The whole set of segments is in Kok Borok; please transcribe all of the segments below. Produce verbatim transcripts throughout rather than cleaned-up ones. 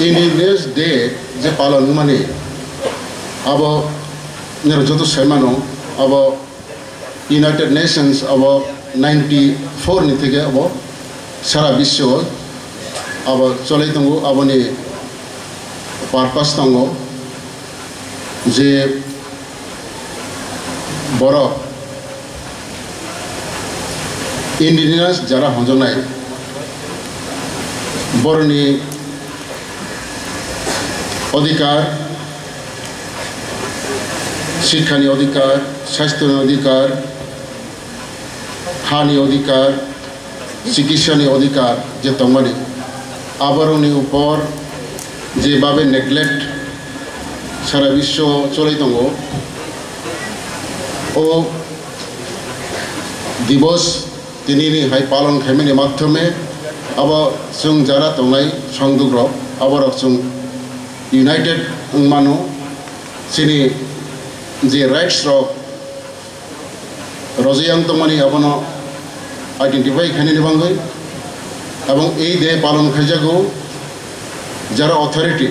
Indigenous Day je palon wngmani, abo nero joto saimano, abo United Nations abo ninety four ni theke abo sara biswo abo cholai tongo, aboni purpose tongo je borok indigenous jara honjaknai borokni odhikar, sikhani odhikar, sasthoni odhikar, hani odhikar, chikitsani odhikar je tongmani, aborokni upor je babe neglect sara biswo cholai tongo, o divos tinini hai palon khaimani madhyome abo chwng jara tongnai songduk rok, aborok chwng united wngmano, chini je rights rok rojiyang tongmani abono identify khainani bagwi, ebong ei de palon khaijago jara authority,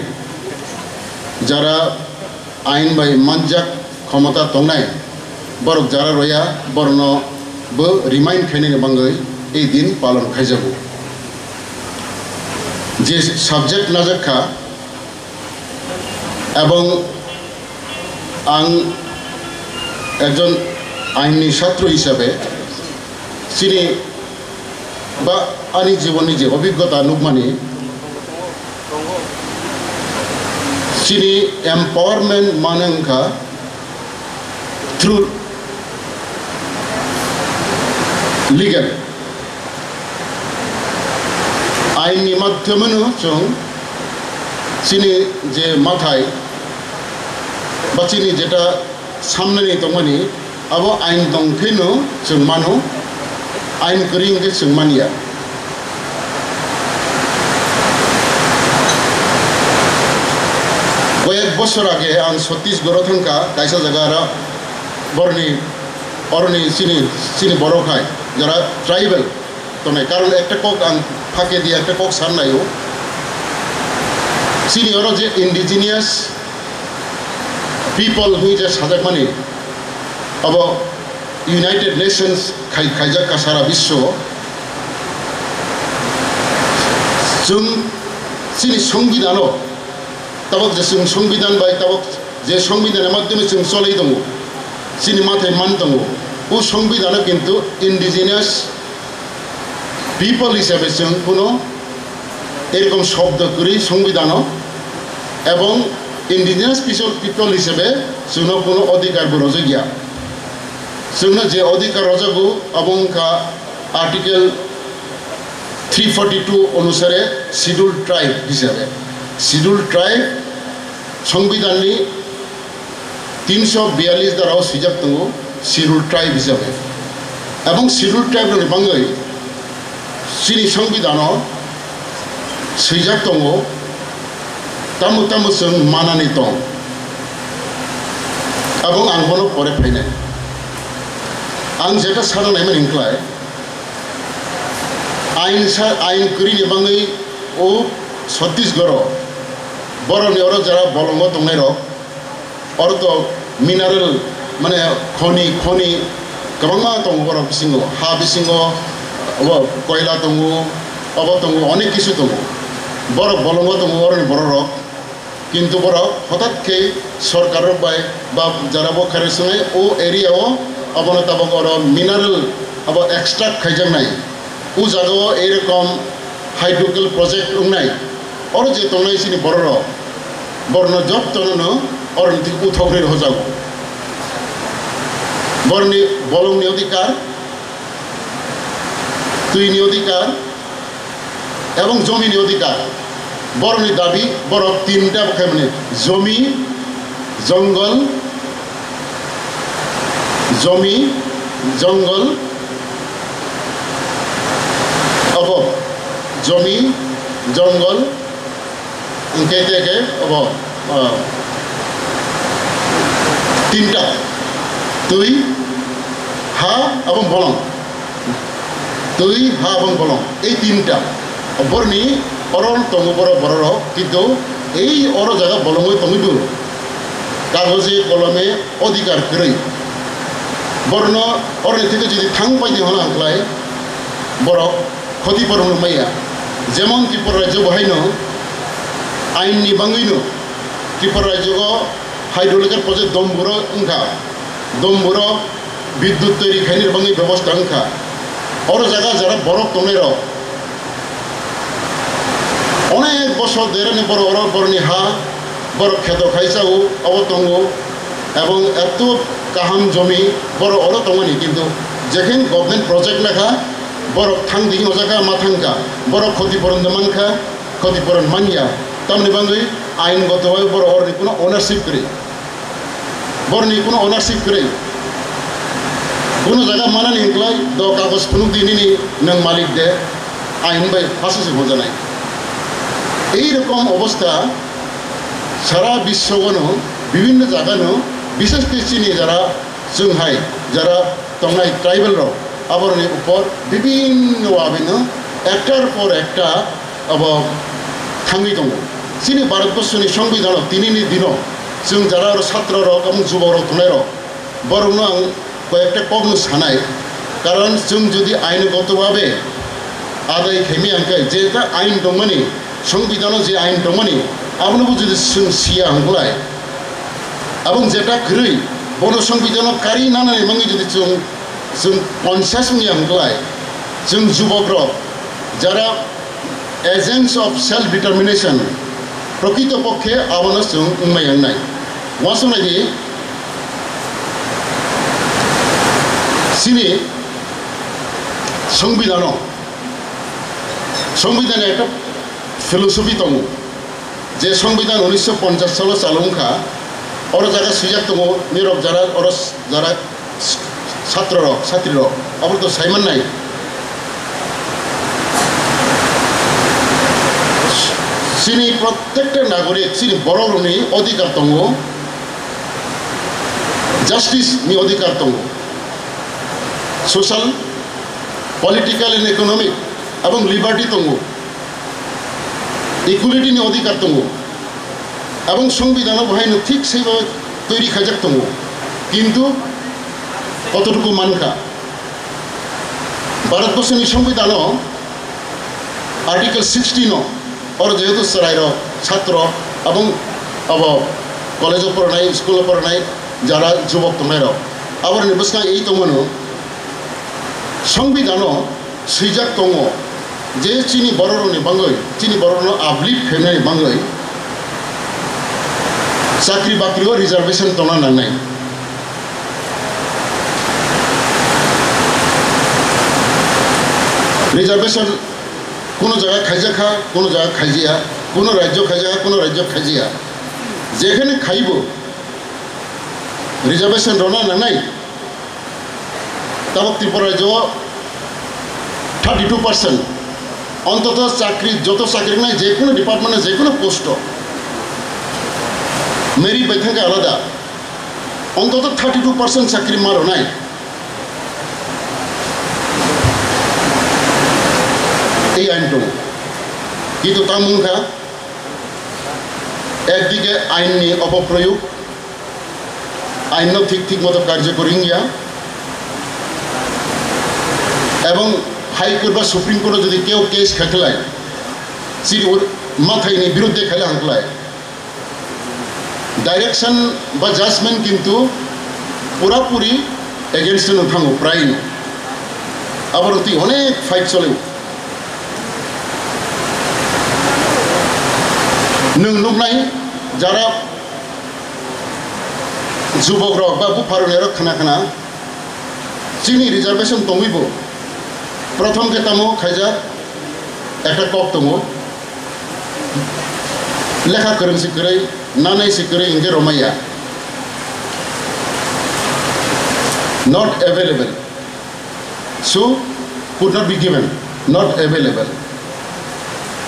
jara ain bai manjak khomota tongnai, borok jara roya, borokno bo remind khainani bagwi ei din palon khaijago. Je subject najak kha, ebong ang ekjon ainni satro hisabe chini ba ani jibonni je obhiggota nukmani, chini empowerment mane wngkha through legal. Ainni madhyomeno chwng chini je mathai ba chini jeta samnani tongmani, abo ain tong kheno chwng mano, ain kwrwi hwnkhe chwng manya. Koyek bosor age ang Chhattisgarh-o thangkha, kaisa jaga aro borni, oroni chini, chini borok hai, jara tribal tongnai. Karon ekta kok ang phake di, ekta kok san naio. Chini oro je indigenous people hwnwi je sajakmani, abo United Nations khai-, khaijak ka sara biswo. Chwng chini songbidano, tabok je chwng songbidhan bai tabok je songbidhanni madhyome chwng cholai tongo, chini mathai man tongo, o songbidhano kintu indigenous people hisabe chwng kuno erokom shobdo kwrwi songbidhano, ebong indigenous people, people hisabe chwngno kuno odhikar bo rwjakya. Chwngno je odhikar rwjago, abo wngkha Article three forty two onusare Scheduled Tribe hisabe. Scheduled Tribe songbidhanni tinso biyallis dharao swijak tongo Scheduled Tribe hisabe. Ebong Scheduled Tribe rokni bagwi chini songbidhano swijak tongo, tamo tamo chwng manani tong. Ebong ang bono pore phainai. Ang jeta sana naimani wngkhlai, ain sa, ain kwrwini bagwi o Chhattisgarh-o borokni oro jara bolongo tongnairok, oro to mineral, mane khoni, khoni kwbangma tongo borok bisingo, ha bisingo, obo koila tongo, obo tongo, onek kisu tongo. Borok bolongo tongo oroni bororok, kintu borok hotat khe sorkar rok bai ba jara bo khairok swngnai o area o, abono tabok oro mineral abo extract khaijaknai. O jaga o ei rokom hydrocal project wngnai. Oro je tongnai chini bororok, borokno jotono no oroni thik uthok rwi rwjago. Borokni bolongni odhikar, twini odhikar, ebong jomini odhikar. Borokni dabi borok tinta bo khaimani, jomi, jongol, jomi, jongol, obo, jomi, jongol, hwnkhe tei khe obo, ah, tinta, twi, ha, obo bolong. Twi, ha, ebong bolong, ei tinta. Borni Oro tongo borok, bororok, kintu ei oro jaga bolongwi tongwibo kagoje kolome odhikar kwrwi. Borno oroni theke jodi thang paidi hwnna hwnkhlai borok khoti poron maya. Jemon Tripura rajyo bo haino ainni bangwino Tripura rajyo o hydroelectric project Domburo wngkha, Domburo bidyut toiri khainani bagwi bebosta wngkha. Oro jaga jara borok tongnairok onek bosor derani borok oro borokni ha, borok kheto khai chao, abo tongo, ebong eto kaham jomi borok oro tongmani, kintu jekhen government project lekha borok thang digi o jaga ma thangkha, borok khoti poron de mankha, khoti poron manya, tamni bagwi ain goto bai borok oroni kuno ownership kwrwi. Borni kuno ownership kwrwi. Kuno jaga manani hwnkhlai do kagoj phunuk di nini nwng malik de, ain bai hasu se bojanai. Ei rokom obostha sara biswogano bibhinno jagano, bishesh kore chini jara chwng hai jara tongnai tribal rok, aboroni upor bibhinno wabino ektar por ekta abo thangwi tongo. Chini Bharatborsoni Songbidhano tinini dino chwng jara oro satro rok, amung jubok rok tongnai rok, borokno ang koyekta kokno sanai, karon chwng jodi ainogoto babe adai khemi angkhe, jeta ain tongmani, Songbidhano je ain tongmani, abonobo jodi chwng siya hwnglai, abong jeta kwrwi, bono Songbidhano kari nanani mangwi jodi chwng, chwng conscious wngya hwnglai, chwng jubok rok jara agents of self determination, prokito pokkhe abono chwng wngmai wngnai. Uansuknai di, chini Songbidhano, Songbidhano ekta philosophy tongo, je Songbidhan unisho ponchash salo chalo wngkha, oro jaga swijak tongo, nirok jara oro jara satro rok, satri rok, abo to saiman nai. Chini prottekta nagorik, chini borok rokni odhikar tongo, justice ni odhikar tongo, social, political and economic, abong liberty tongo, equality ni odhikar tongo. Abong Songbidhano bo haino thik saibo toiri khaijak tongo, kintu kototuku mankha? Bharatborsoni Songbidhano Article sixteen o, oro jehetu chwrairok, satro, abong abo college o poronai, school o poronai, jara jubok tongnairok, aboroni bwskang ei tongmano, Songbidhano swijak tongo je chini bororokni bagwi, chini bororokno uplift khainani bagwi chakri bakri o reservation tongna nangnai. Reservation kuno jaga khaijak kha, kuno jaga khaijiya, kuno rajyo khaijak kha, kuno rajyo khaijiya. Jekhane khaibo reservation rwna nangnai. Tabok Tripura rajyo o thirty two percent, ontoto chakri, joto chakri wngnai, je kuno department o, je kuno post o, merit bai thangkhe alada, ontoto thirty two percent chakri ma rwnai. Ei ain tongo, kintu tamo wngkha, ekdike ain ni opoproyog, ain no thik thik moto karjokori wngya, ebong High Court ba Supreme Court o jodi keu case khaikhlai, chini ur-, mathai ni birudde khaila hangklai, direction ba judgment kintu purapuri against no thango prai no. Aborok twi onek fight chole. Nwng nuknai jara jubok rok ba bupharok khna khna chini reservation tongwi bo prothom khe tamo khaijak ekta kok tongo, lekha kwrwng si kwrwi, nanai si kwrwi hinkhe romaya, not available. So, could not be given, not available.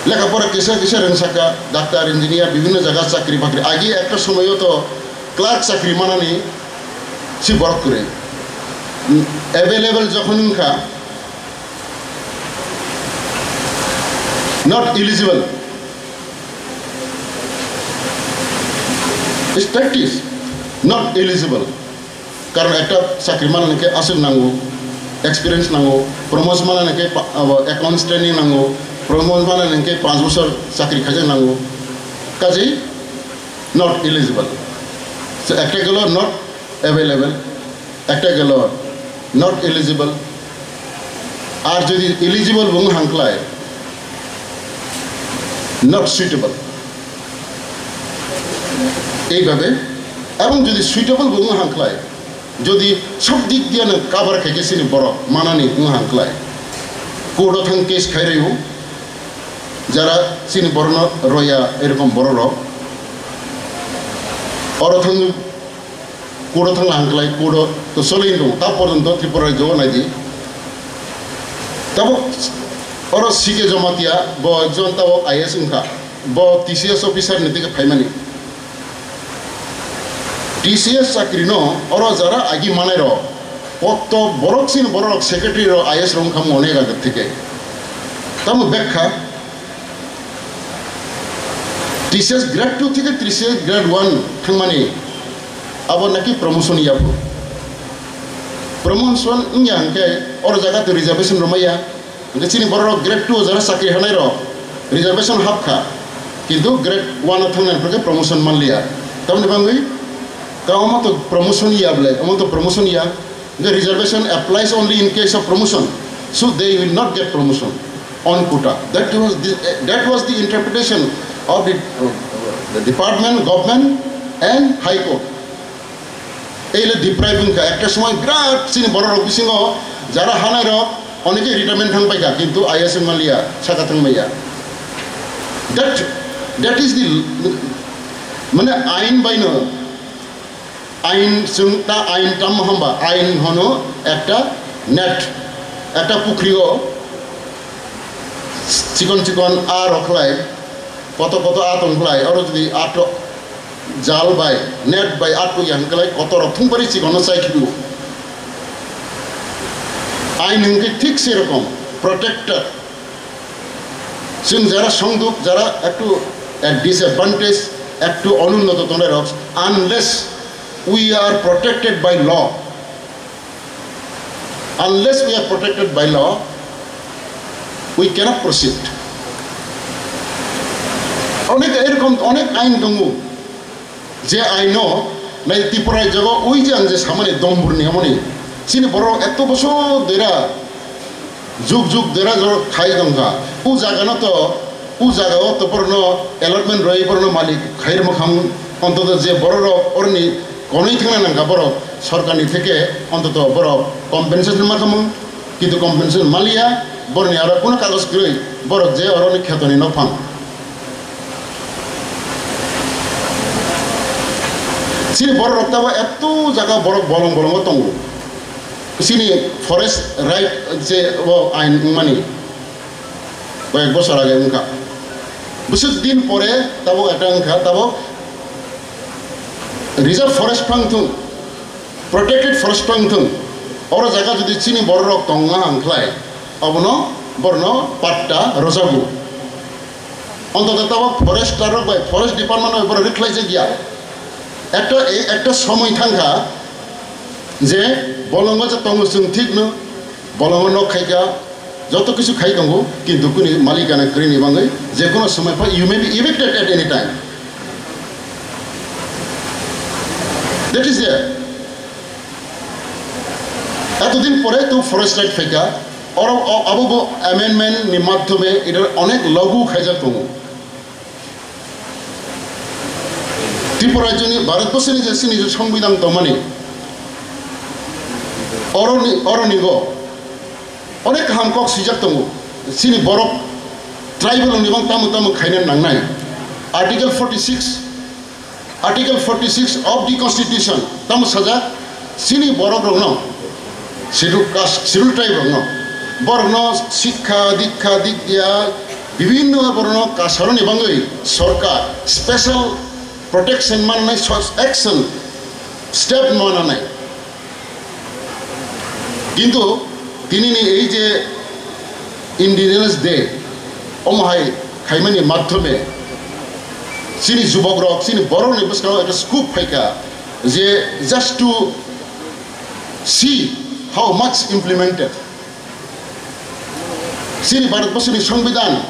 Lekha pora kisa kisa rwngsaka, doctor, engineer, bibhinno jaga chakri bakri. Agi ekta somoyo to clerk chakri manani si borok kwrwi. Available jokhon wngkha, Not eligible. It's practice, not eligible. Karon ekta chakri mana hwnkhe aswk nango, experience nango, promotion mana hwnkhe pa-, abo accounts training nango, promotion mana hwnkhe panch bosor chakri khaijak nango. Kaje not eligible. So, ekta gelo not available, ekta gelo not eligible. Ar jodi eligible bo wng hangklai, not suitable. Eibabe, ebong jodi suitable bo wng hangklai, jodi sob dik diya no cover khaikhe chini borok manani wng hangklai, court o thang case khairwi o, jara chini borok no roya, erokom borok rok oro thang, court o thang hangklai, court o to solin dong, ta porjonto Tripura rajyo o naidi. Tabuk oro C K Jamatia, bo ekjon tabuk I A S wngkha, bo T C S officer ni theke phaimani. T C S chakri no oro jara agi manai rok, kotto borok chini borok rok secretary rok I A S rok wngkha mone raja theke. Tamo bekha T C S grade two theke T C S grade one thangmani abo naki promotion yabu. Promotion wngya hwnkhe oro jaga to reservation romaya. Hwnkhe chini borok rok grade two o jara chakri hanai rok reservation hapkha, kintu grade one o thangnai rok khe promotion manliya. Tamoni bagwi ka omo to promotion ya ble, omo to promotion ya. The reservation applies only in case of promotion, so they will not get promotion on quota. That was the, that was the interpretation of the, uh, the department, government and High Court. Ei le deprive wngkha, ekta somoi birat chini borok rok bisingo jara hanai rok oneke retirement thang paikha, kintu I A S wngmaliya, saka thangmaya. That, that is the, mane, ain baino, ain chwng ta ain tam hamba, ain hono ekta net, ekta pukhri o chikon chikon a rok khlai, koto koto a tong khlai, oro jodi a to jal bai, net bai atwi ya hwnkhe lai kotor rok thung pari chikon no chai khibi o. Ain hwnkhe thik se rokom protected. Chwng jara songduk, jara ektu at disadvantage, ektu onunnoto tongnai rok, unless we are protected by law, unless we are protected by law, we cannot proceed. Onek erokom onek ain tongo, je aino nai Tripura jago ui je ang je samani dombur ni amoni chini borok eto bosor dera juk juk dera jor khai tongkha. U jaga no to, u jaga o to borok no allotment roi borok no malik khai rwma khamu. Ontoto je borok rok oroni konwi thangna nangkha borok sorkar ni theke ontoto borok compensation ma khamu. Kintu compensation maliya, borni aro kuno kagoj kwrwi, borok je oroni khetoni nokphang. Chini borok rok tabo eto jaga borok bolong bolongo tongo. Chini forest right je o ain wngmani koyek bosor age wngkha. Bwswk din pore tabo eta wngkha, tabo reserve forest phang thung. Protected forest wng thung, oro jaga jodi chini borok rok tongma hang khlai, abono borno patta rwjago. Ontoto tabok forester rok bai forest department bai borok rwkhlai jak ya. Ekta, e-, ekta somoi thang kha je bolongo je tongo chwng thik no, bolongo nok khai kha, joto kisu khai tongo, kintu kuni malikana kwrwini bagwi je kono somoi pha, you may be evicted at any time. That is there. Etodin pore to forest right phaikha, oro, o-, abo bo amendment ni madhyome ita onek lagu khaijak tongo. Tripura rajyoni, Bharatborsoni je chini je Songbidan tongmani, oroni, oroni go onek kaham kok swijak tongo. Chini borok tribal ni bang tamo tamo khaina nangnai. Article forty six, Article forty six of the Constitution tamo sajak, chini borok rokno, Scheduled Caste, Scheduled Tribe rokno, borokno sikha, dikha, dikya, bibhinno borokno kasaroni bangwi sorkar special protection mananai, so-, action step mananai. Kintu tinini ei je Indigenous Day, Omo hai khaimani madhyome chini jubokrok, chini borokni bwskango ekta scope phaikha je just to see how much implemented. Chini Bharatborsoni Songbidan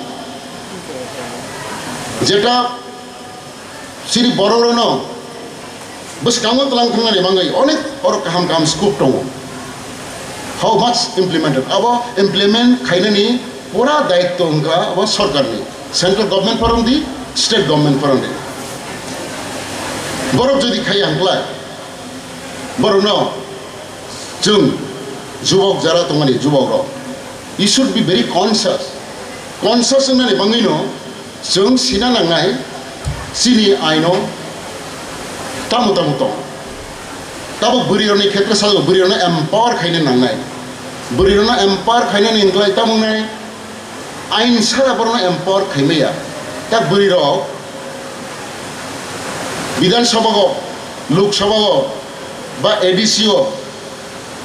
jeta chini bororokno bwskango tlang thangnani bagwi onek oro kaham kaham scope tongo. How much implemented? Abo implement khainani pura daityo wngkha abo sorkarni. Central government phorom di, state government phorom di. Borok jodi khaiya hwnkhlai, borokno chwng jubok jara tongmani jubokrok, you should be very conscious. Conscious wngnani bagwino chwng sina nangnai chini aino tamo tamo tong. Tabuk bwrwirokni khetre sajagao bwrwirokno empower khaina nangnai. Bwrwirokno empower khainani hwnkhlai tamo wngnai ain sara borokno empower khaimaya. Tak bwrwirok Bidhan Sabhao, Lok Sabhao ba A D C o,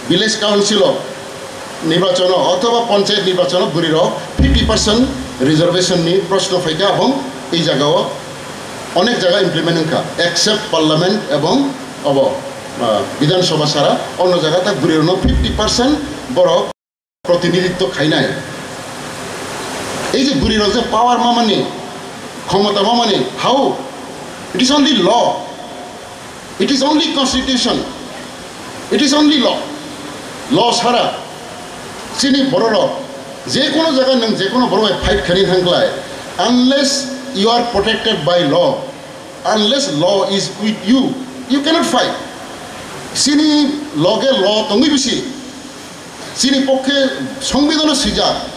Village Council o nirbachon o othoba Panchayat nirbachon o bwrwirok fifty percent reservation ni proshno phaikha, abong ei jagao onek jaga implement wngkha, except Parliament ebong obo, ah, Bidhan Sabha sara, onno jaga tak bwrwirokno fifty percent borok protinidhitto khainai. Ei je bwrwirok je power mamani, khomota mamani, how? It is only law. It is only constitution. It is only law. Law sara chini bororok je kono jaga nwng je kono borok bai fight khaini thangklai, unless you are protected by law, unless law is with you, you cannot fight. Chini loge law tongwi bisi, chini pokkhe songbidano swijak,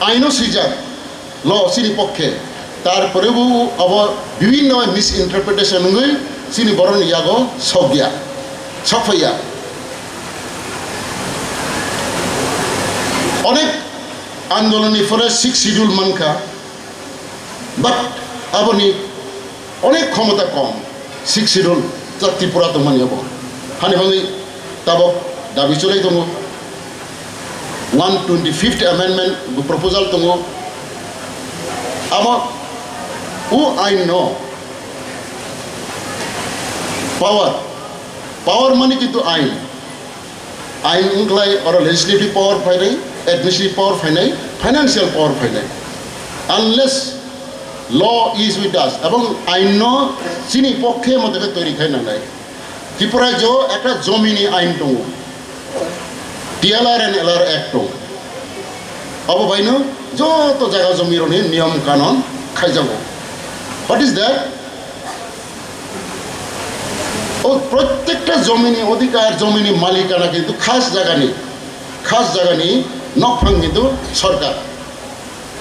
aino swijak, law chini pokkhe. Tarpore bo abo bibhinno misinterpretation wngwi chini borokni yago sokya, sokphaiya. Onek andolonni phore sixth schedule mankha, but aboni onek khomota kom, sixth schedule, ta Tripura tongmani abo. Hani bagwi tabok dabi chulai tongo. One twenty-fifth amendment bo proposal tongo. Abo o ain no power, power mani kintu ain. Ain wngkhlai oro legislative power phainai, administrative power phainai, financial power phainai. Unless law is with us, ebong ain no chini pokkhe mote khe toiri khai nangnai. Tripura jo ekta jomini ain tongo, T L R and L R Act tongo. Abo baino joto jaga jomirokni niyom kanon khaijago. What is that? O prottekta jomini odhikar, jomini malikana kintu khas jagani, khas jagani nokphang kintu sorkar.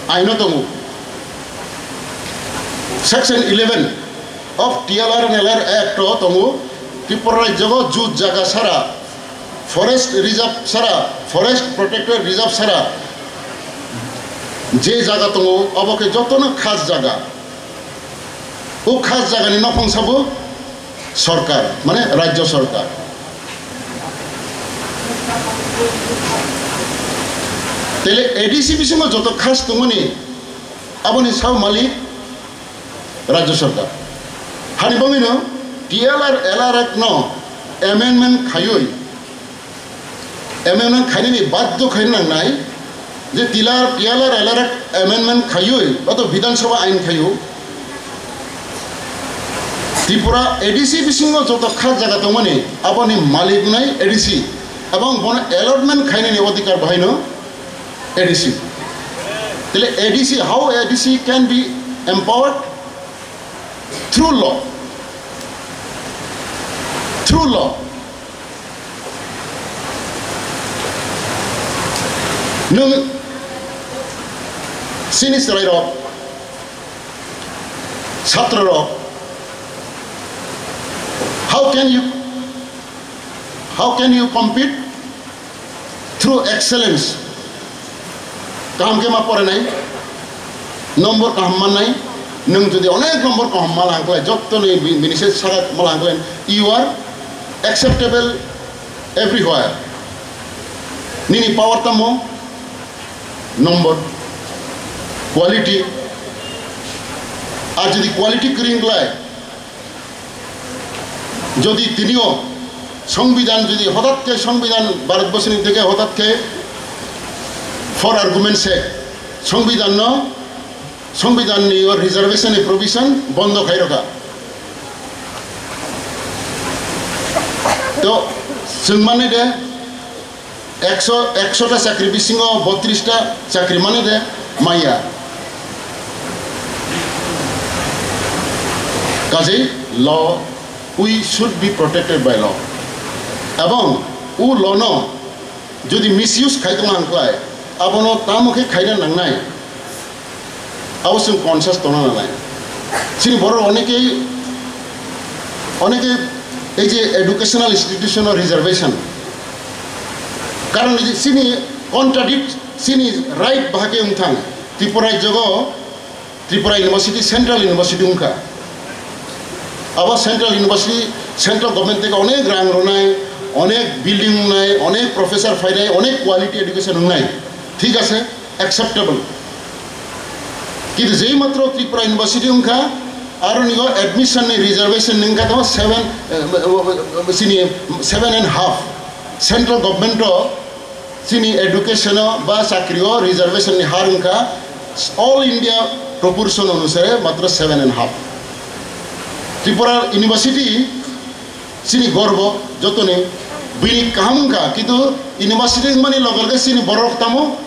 Aino tongo. Section eleven of T L R and L R Act o tongo, Tripura rajyo o jut jaga sara, forest reserve sara, forest protected reserve sara, je jaga tongo, obo khe jotono khas jaga. O khas jagani nophang sabo sorkar, mane rajyo sorkar. Tele A D C bisingo joto khas tongmani, aboni sao malik rajyo sorkar. Hani bangwino T L R L R Act no amendment khaiwi, amendment khainani baddo khaina nangnai, je T L R, T L R L R Act amendment khaiwi, oto Bidhan Sabha ain khaio. Tripura A D C bisingo joto khas jaga tongmani, aboni malik wngnai A D C, ebong bono allotment khainani odhikar bahaino A D C. Tele A D C, how A D C can be empowered? Through law. Through law. Nwng chini chwrairok, chatrorok, how can you, how can you compete through excellence? Kaham khe ma porenai, nombor kaham mannai, nwng jodi onek nombor kaham mala hwnkhe, jottoni bi-, bini se sara mala hwnkhe, you are acceptable everywhere. Nini power tamo nombor. Quality, ar jodi quality kwrwi wngkhlai, jodi tinio Songbidan, jodi hotat khe Songbidan Bharatborsoni theke hotat khe for argument sake Songbidanno, Songbidanni o reservation ni provision bondo khai rokha. To chwng mani de, ekso, ekso ta chakri bisingo botris ta chakri mani de maya. Kajei law, we should be protected by law. Ebong o law no jodi misuse khai tongna hwnklai, abono tamo khe khaina nangnai, abo chwng conscious tongna nangnai. Chini borok onekei, onekei ei je educational institution o reservation, karon ei je chini contradict, chini right bahai khe wng thang. Tripura rajyogo Tripura University Central University wngkha. Abo Central University, Central Government theke onek rang rwnai, onek building wngnai, onek professor phainai, onek quality education wngnai. Thik ase, acceptable. Kintu jei matro Tripura University wngkha, aro nigo admission ni reservation ni wngkha tamo seven, eh, sini seven and half. Central Government o chini education o ba chakri o reservation ni har wngkha all India proportion onusare matro seven and half. Tripura University chini gorbo jotoni, bini kaham wngkha, kintu university wngmani loge loge chini borok tamo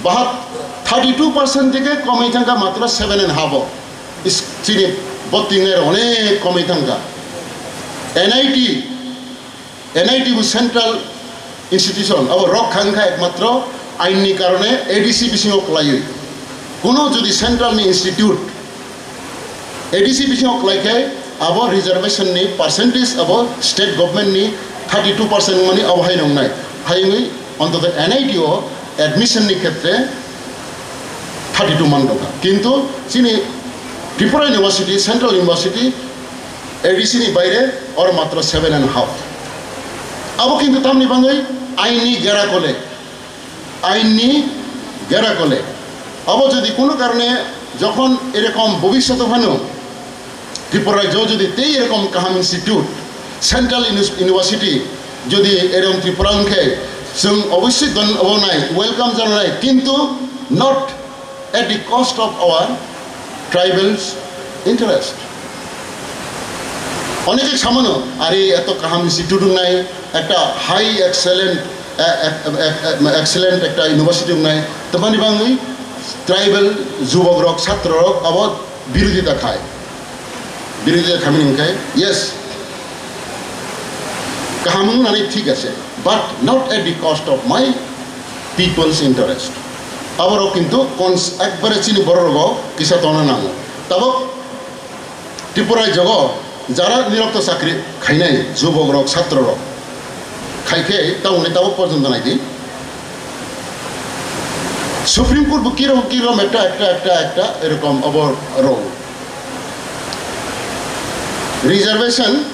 bahat thirty two percent theke komwi thangkha matro seven and half o. Is-, chini botting er onek komwi thangkha. N I T N I T bo central institution, abo rok kha wngkha ekmatro ain ni karone A D C bisingo kwlaiwi. Kuno jodi central ni institute A D C bisingo kwlai khe abo reservation ni percentage abo state government ni thirty two percent mani abo hai nongnai. Hai wngwi ontoto N I T o admission ni khetre thirty two man dongkha. Kintu chini Tripura University, Central University, A D C ni baire oro matro seven and half. Abo kintu tamni bangwi ain ni gera kole, ain ni gera kole. Abo jodi kuno karone jokhon erokom bobishoto phano Tripura rajyo jodi tei erokom kaham institute, Central Uni-, University jodi erokom Tripura wngkhe chwng obossoi don-, obo nai, welcome jananai, kintu not at the cost of our tribals interest. Oneke samano, are eto kaham institute wngnai, ekta high excellent, eh, eh, eh, eh, excellent ekta university wngnai, tamani bangwi tribal jubok rok, chhatro rok abo birodita khai. Birodita khamini hwnkhai, yes, kaham wngnani thik ase, but not at the cost of my people's interest. Aborok kintu cons-, ekbare chini borok rogo kisa tongna nango. Tabok Tripura jogo jara nirokto chakri khainai jubok rok, chhatro rok khai khe tabokni tabok porjonto nai di. Supreme Court bo kirom kirom ekta, ekta, ekta, ekta erokom abo rw. Reservation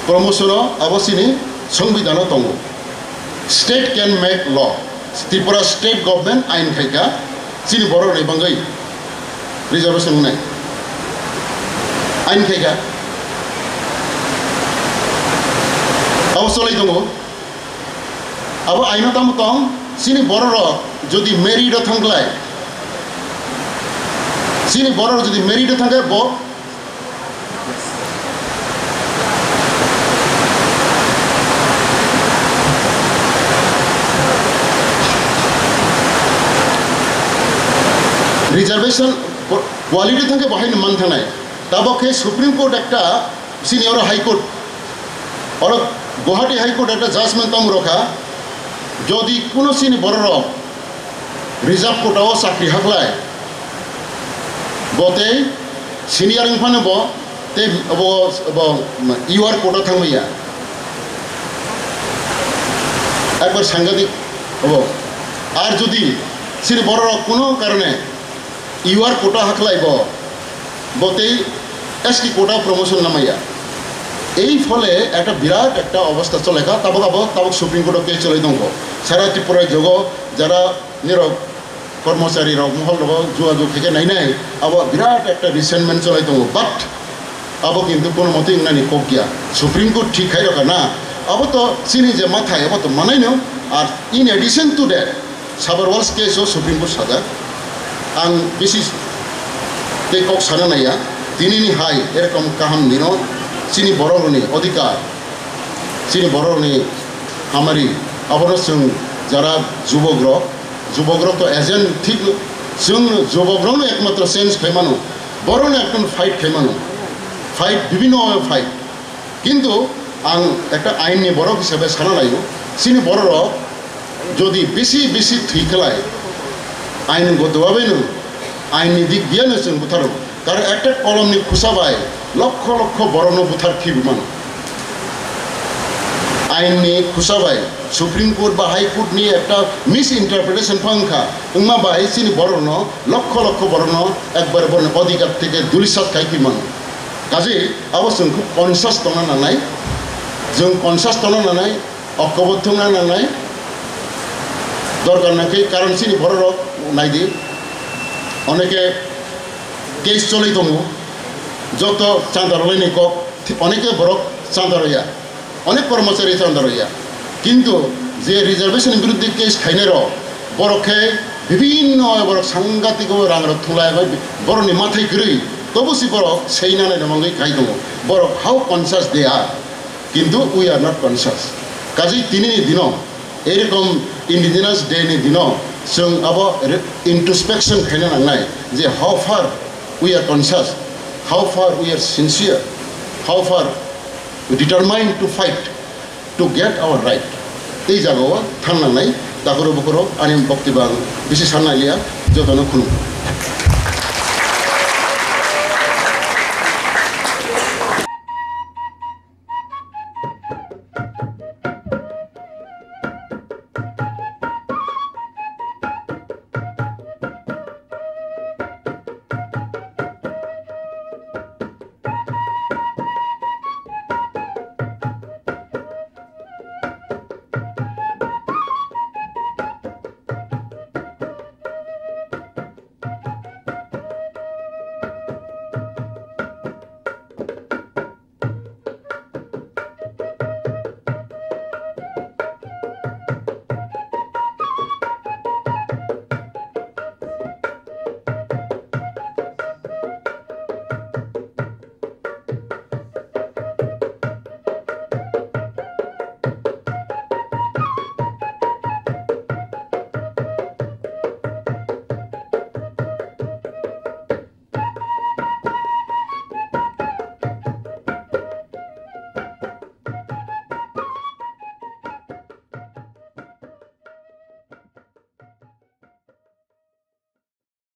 promotion o abo chini songbidano tongo. State can make law. Tripura state government ain khaika chini borok ni bangwi reservation wngnai. Ain khaika. Abo cholai tongo. Abo aino tamo tong, chini borok rok jodi married o thangklai, chini borok rok jodi married o thangkhe bo reservation quality thangkhe bo haino man thangnai. Tabok khe Supreme Court ekta, chini oro High Court, oro Guwahati High Court ekta judgment tong rokha, jodi kuno chini borok rok reserve quota o chakri haklai, bo tei senior wngphano bo tei bo, bo U R quota thangmaya. Ekbar sangadik obo. Ar jodi chini borok rok kuno karone U R quota haklai bo, bo tei S T quota promotion namaya. Ei phole ekta birat ekta obostha cholekha, tabok abo tabok Supreme Court o case cholai tongkho. Sara Tripura jogo jara nirok kormochari rok mohol rogo jua jua khe khe nai nai, abo birat ekta resentment cholai tongo, but abo kintu kono motoi wngnani kok ya, Supreme Court thik khai rokha na, abo to chini je mathai abo to manai no, ar in addition to that, Sabar Walls case o Supreme Court sajak, ang bisi tei kok sana naiya, tinini hai erokom kaham dino chini borok rokni odhikar, chini borok rokni hamari, abono chwng jara jubok rok, jubok rok to agent thik, chwng jubok rokno ekmatro change khai mano, borokno ekdom fight khai mano, fight bibhinno bhabe fight, kintu ang ekta ain ni borok hisabe sana laio, chini borok rok jodi bisi bisi thwi khlai, ain goto bhabe no, ain ni dik diya no chwng butharo. Karon ekta kolom ni khusa bai lokho lokho borok no buthar thwi mano. Ain ni khusa bai Supreme Court ba High Court ni ekta misinterpretation phang kha, wngma bai chini borok no lokho lokho borok no ekbar borok ni odhikar theke dulisat khai thwi mano. Kaje abo chwng khub conscious tongna nangnai, chwng conscious tongna nangnai. Okkobo thwngna nangnai, dorkar nangkhe, karon chini borok rok naidi, oneke case cholwi tongo, joto chanda rwlaini kok, thi-, oneke borok chanda rwya, onek kormochari chanda rwya, kintu je reservation ni biruddhe case khainai rok, borok khe bibhinno borok sangatiko rang rok thulai bai borokni mathai kwrwi, tobo si borok sei nanai rwmangwi khai tongo, borok how conscious they are. Kintu we are not conscious. Kaje tini ni dino, erokom Indigenous Day ni dino, chwng abo re-, introspection khaina nangnai je how far we are conscious, how far we are sincere, how far we determined to fight to get our right. Tei jagao thang nangnai, takhoro bukhoro ani bokti bang bisi sanna liya, jotono khulum.